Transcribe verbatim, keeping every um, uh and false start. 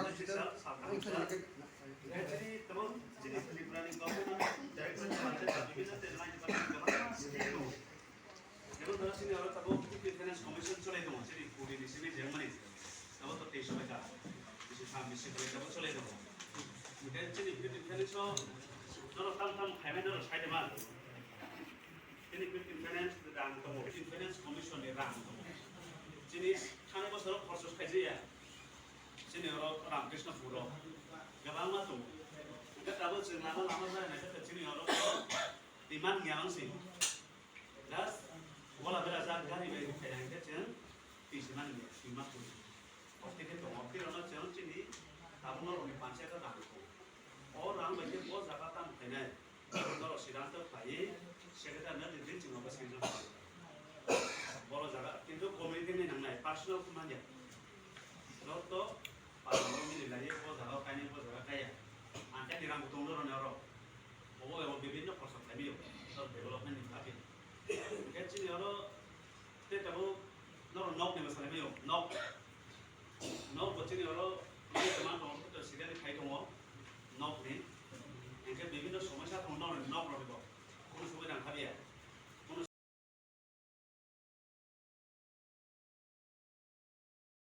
Chini tamo chini Tripura ni government director ni manje bibhinno te line department government state o. Jemon dhoro chini oro tamo Finance Commission cholai tongo, chini puri ni simi jengmani. Tamo to teiso bai ka. Bisi tham bisi bai tamo cholai tongo. Then chini Finance o dhoro tam tam khaimai dhoro sai de ma. Chini Finance rang tongo, Finance Commission ni rang tongo. Chini thani bosoro khorso khaijaya. Chini oro Ramkrishna Puro. Kwbangma tongo. Hingke tabuk chwng lama lama jaya naikhe chini oro demand ya wngsi. Just wala bera jak gari bai khaina hingke chwng twi se mani ya, twi ma twi. Okte khe tongo, okte rono chwng chini tabuk norokni panchayat o rang tongo. O rang bai khe bo jaga tamo khainai. Norok siddhanto khlaiwi secretary no rijwi chwng obo sanction khlai. Boro jaga kintu committee ni nangnai personal khe manya. Joto party no mili lai bo jaga kainwi bo jaga kaya. Ang khe dirang bo tong norok ni oro. Obo ebo bibhinno khorsa khlai mio. Tor development ni bagwi. Hingke chini oro tei tabuk norok nok ni bwsa lai mio. Nok. Nok bo chini oro tongma tongo, to sidani khai tongo nok ni. Hingke bibhinno